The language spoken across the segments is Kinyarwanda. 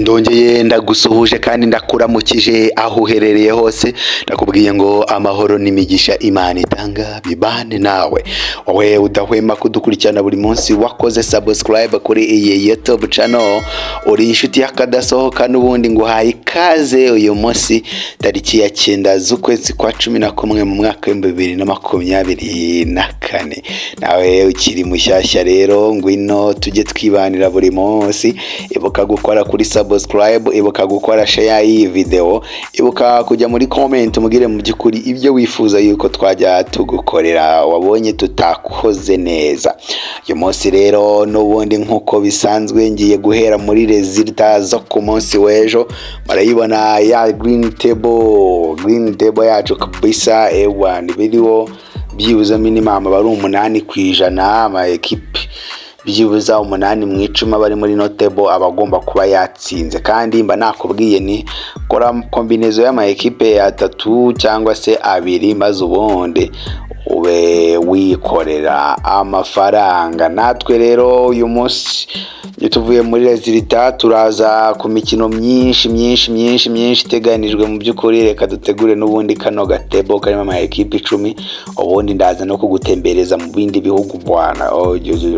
Ndongeye ndagusuhuje kandi ndakuramukije aho uherereye hose. Ndakubwiye ngo amahoro n'imigisha Imana itanga bibane nawe, wowe udahwema kudukurikirana buri munsi, wakoze subscribe kuri iyi YouTube channel, uri inshuti y'akadasohoka. N'ubundi nguhaye ikaze uyu munsi, tariki ya 9 z'ukwezi kwa 11 mu mwaka w'2024. Nawe ukiri mushyashya rero, ngwino tujye twibanira buri munsi. Ibuka gukora kuri subscribe, ibuka gukora share y'iyi video, ibuka kujya muri comment umubwire mu by'ukuri ibyo wifuza yuko twajya tugukorera wabonye tutakoze neza. Uyu munsi rero n'ubundi nk'uko bisanzwe, ngiye guhera muri résultats zo ku munsi w'ejo. Murayibona ya green table, green table yacu kabisa. Ewa, biriho byibuze minimum aba ari 8%. Ama ekipe byibuze 8 mu 10 aba ari muri no table aba agomba kuba yatsinze. Kandi mba nakubwiye ni kora combinaison y'ama ekipe atatu cyangwa se abiri, maze ubundi ube wikorera amafaranga. Natwe rero uyu munsi iyo tuvuye muri résultats, turaza ku mikino myinshi myinshi myinshi myinshi iteganijwe. Mu by'ukuri reka dutegure n'ubundi kano gatebo karimo ama ekipe 10, ubundi ndaza no kugutembereza mu bindi bihugu bwana.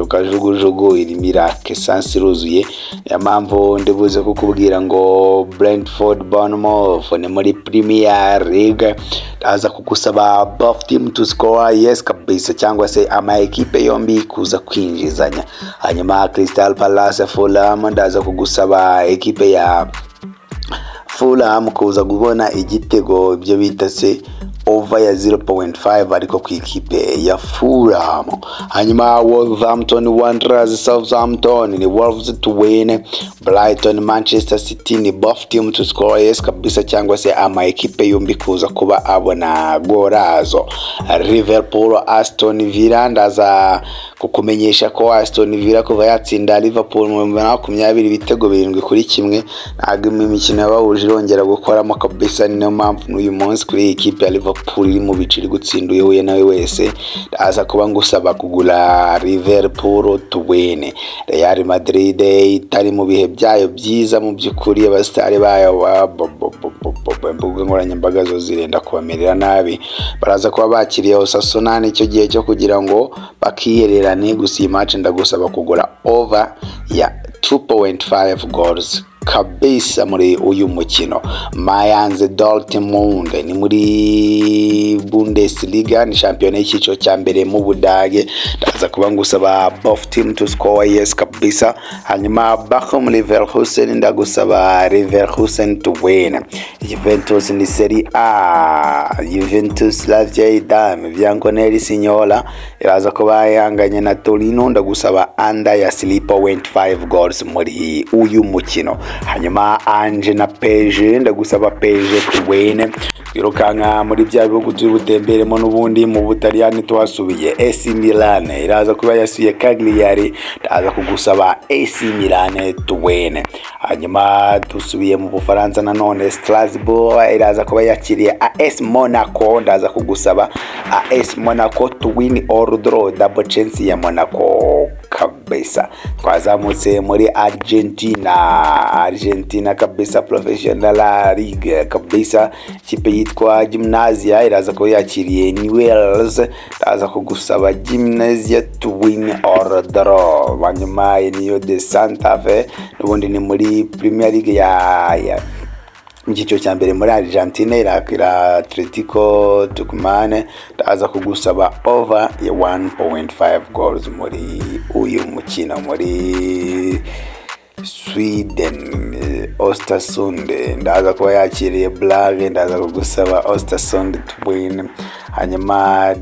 Kajugujugu irimo iraka, essence iruzuye. Niyo mpamvu ndibuze kukubwira ngo Brentford Bournemouth ni muri Premier League, ndaza kugusaba both team to score, yes kabisa, cyangwa se ama ekipe yombi kuza kwinjizanya. Hanyuma Crystal Palace Fulham, ndaza kugusaba ekipe ya Fulham kuza kubona igitego, ibyo bita se over ya 0.5, ariko ku ikipe ya Fulham. Hanyuma Wolverhampton Wanderers Southampton ni Wolves to win. Brighton Manchester City ni both team to score, yes kabisa, cyangwa se ama ekipe yombi kuza kuba abona gorazo. Liverpool Aston Villa, ndaza kukumenyesha ko Aston Villa kuva yatsinda Liverpool mu 2020 ibitego 7-1, ntabwo imikino yabahuje irongera gukoramo kabisa. Ni nayo mpamvu n'uyu munsi kuri iyi kipe ya Liverpool iri mu bice iri gutsinda uyu uhuye nawe wese, ndaza kuba ngusaba kugura Liverpool to win. Real Madrid itari mu bihe byayo byiza mu by'ukuri, abasitari bayo imbuga nkoranyambaga zo zirenda kubamerera nabi. Baraza kuba bakiriye Osasuna, nicyo gihe cyo kugira ngo bakihererane. Gusa iyi match ndagusaba kugura over ya 2.5 goals kabisa muri uyu mukino. Mainz Dortmund ni muri Bundesliga, ni shampiyona y'icyiciro cya mbere mu Budage, ndaza kuba ngusaba both team to score, yes kabisa. Hanyuma Bochum Leverkusen, ndagusaba Leverkusen to win. Juventus ni Serie A, Juventus la vieille dame Bianconeri Signora iraza kuba yanganye na Torino, ndagusaba under ya 3.5 goals muri uyu mukino. Hanyuma Angers na PSG, ndagusaba PSG to win. Twirukanka muri bya bihugu turi butemberemo n'ubundi, mu Butaliyani tuhasubiye. AC Milan iraza kuba yasuye Cagliari, ndaza kugusaba AC Milan to win. Hanyuma dusubiye mu Bufaransa nanone, Strasbourg iraza kuba yakiriye AS Monaco, ndaza kugusaba AS Monaco to win or draw, double chance ya Monaco kabisa. Twazamutse muri Argentina, Argentina kabisa, Professional League kabisa. Ikipe yitwa Gimnasia iraza kuba yakiriye Newell's, ndaza kugusaba Gimnasia to win or draw. Hanyuma niyo de Santa Fe, n'ubundi ni muri Premier League ya mu cyiciro cya mbere muri Argentine, irakira Atletico Tucumán, ndaza kugusaba over ya 1.5 goals muri uyu mukino. Muri Sweden, Östersund ndaza kuba yakiriye Brage, ndaza kugusaba Östersund to win. Hanyuma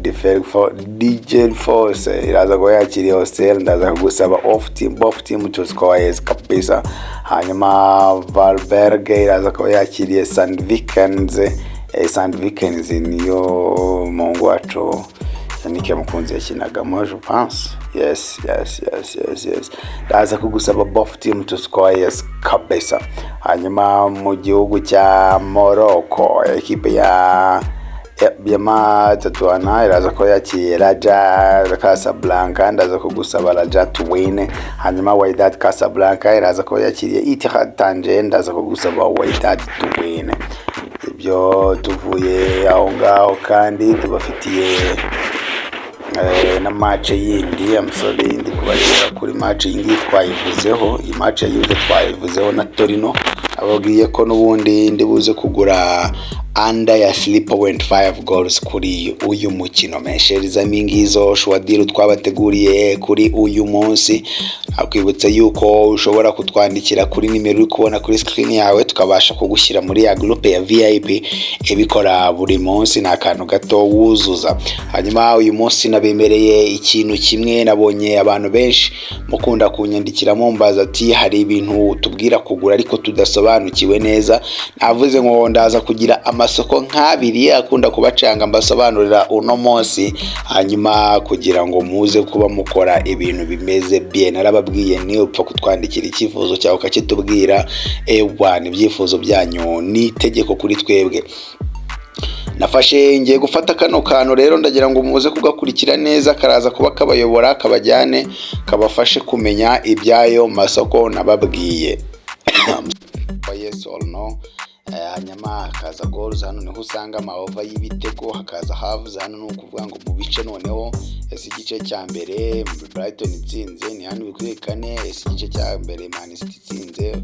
Degerfors iraza kuba yakiriye Öster, ndaza kugusaba off team, both team to score, yes kabisa. Hanyuma Varberg iraza kuba yakiriye Sandvikens. Sandvikens niyo muhungu wacu Yannick Mukunzi yakinagamo, je pense. Yes, ndaza kugusaba both team to score, yes kabisa. Hanyuma mu gihugu cya Morocco, ekipe ya ya Tetuana iraza kuba yakiriye Raja Casablanca, ndaza kugusaba Raja to win. Hanyuma Wydad Casablanca iraza kuba yakiriye Ittihad Tanger, ndaza kugusaba Wydad to win. Ibyo tuvuye aho ngaho kandi tubafitiye na match yindi. I'm sorry, ndi kubagera kuri match iyi ngiyi twayivuzeho. Iyi match ya Juve twayivuzeho na Torino, ababwiye ko n'ubundi ndi buze kugura under ya 3.5 goals kuri uyu mukino. Mesherizamo ingizo sure deal twabateguriye kuri uyu munsi. Akwibutsa yuko ushobora kutwandikira kuri nimero uri kubona kuri screen yawe, tukabasha kugushyira muri ya groupe ya VIP ibikora buri munsi. Ni akantu gato wuzuza. Hanyuma uyu munsi nabemereye ikintu kimwe. Nabonye abantu benshi mukunda kunyandikira mumbaza ati: "Hari ibintu tubwira kugura ariko tudasobanukiwe neza." Navuze ngo ndaza kugira amasoko nk'abiri akunda kubacanga mbasobanurira uno munsi, hanyuma kugira ngo muze kuba mukora ibintu bimeze bien. Narababwiye, ni upfa kutwandikira icyifuzo cyawe ukakitubwira. Ewa, ibyifuzo byanyu ni itegeko kuri twebwe. Nafashe, ngiye gufata kano kantu rero, ndagira ngo muze kugakurikira neza, karaza kuba kabayobora, kabajyane, kabafashe kumenya ibyayo masoko nababwiye. Yes or no. Hanyuma hakaza goals, hano niho usanga ama over y'ibitego, hakaza halves. Hano ni ukuvuga ngo mu bice noneho, ese igice cya mbere Brighton itsinze, ni hano bikwiye kane, ese igice cya mbere Man City itsinze?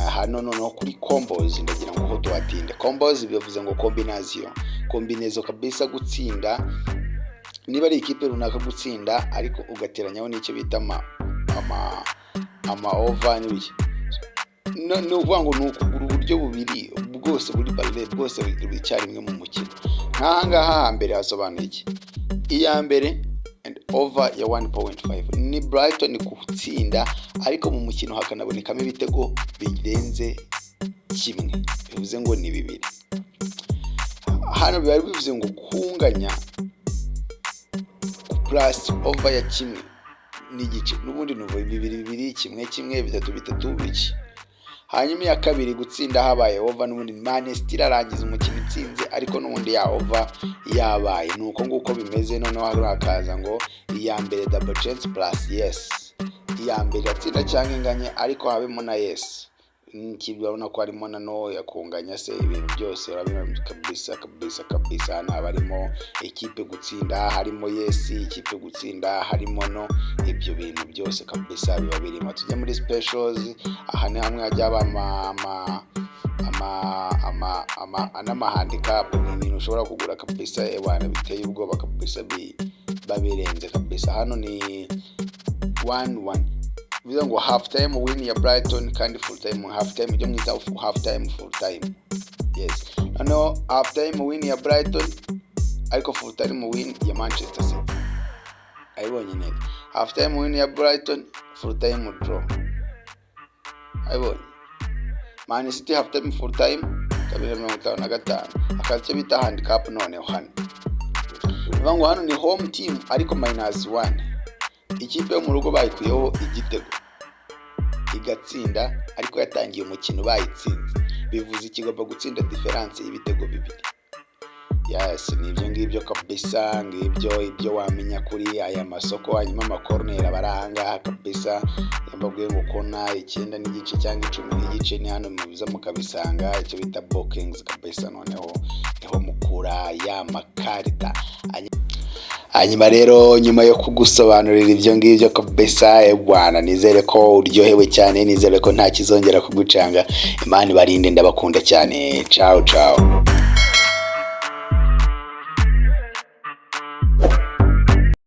Hano noneho kuri combos, ndagira ngo ho tuhatinde. Combos bivuze ngo combination, combinaison kabisa, gutsinda niba ari ikipe runaka gutsinda, ariko ugateranyaho n'icyo bita ama over n'ibiki. Ni ukuvuga ngo ni ukugura uburyo bubiri bwose buri parallel, bwose buri icyarimwe mu mukino. Nk'aha ngaha hambere hasobanuye iki? Iya mbere and over ya 1.5 ni Brighton gutsinda, ariko mu mukino hakanabonekamo ibitego birenze kimwe, bivuze ngo ni bibiri. Hano biba bivuze ngo kunganya plus over ya 1.5, n'ubundi ni bibiri bibiri, kimwe kimwe, bitatu bitatu, biki. Hanyuma iya kabiri, gutsinda habaye over, n'ubundi Man City irarangiza umukino itsinze, ariko n'ubundi ya over yabaye. Ni uko nguko bimeze. Noneho hano hakaza ngo iya mbere double chance plus yes, iya mbere iratsinda cyangwa inganye, ariko habemo na yes. Urabona ko harimo na no yakunganya se, ibintu byose urabona kabisa kabisa kabisa. Hano haba harimo ikipe gutsinda, harimo yes, ikipe gutsinda, harimo no, ibyo bintu byose kabisa biba birimo. Tujya muri specials. Aha ni hamwe hajya haba ama n'ama handicap. Ni ibintu ushobora kugura kabisa, ewana, biteye ubwoba kabisa, biba birenze kabisa. Hano ni 1-1, bivuze ngo half time win ya Brighton kandi full time, half time, ibyo mwita half time, full time, yes. Noneho half time win ya Brighton ariko full time win ya Manchester City, ayibonye neza. Half time win ya Brighton, full time draw, ayibonye. Man City half time, full time, 2.55. Hakaza icyo bita handicap. Noneho hano bivuga ngo hano ni home team ariko -1, ikipe yo mu rugo bayikuyeho igitego igatsinda, ariko yatangiye umukino bayitsinze, bivuze ikigomba gutsinda différence y'ibitego 2. Yes, ni ibyo ngibyo kabisa, ngibyo ibyo wamenya kuri aya masoko. Hanyuma amakoroneri aba ari ahangaha kabisa. Mbabwiye ngo kona 9.5 cyangwa 10.5, ni hano mubiza mukabisanga, icyo bita bookings kabisa. Noneho niho mukura ya makarita. Hanyuma rero nyuma yo kugusobanurira ibyo ngibyo kabisa, bwana, nizere ko uryohewe cyane, nizere ko nta kizongera kugucanga. Imana ibarinde, ndabakunda cyane. Ciao ciao.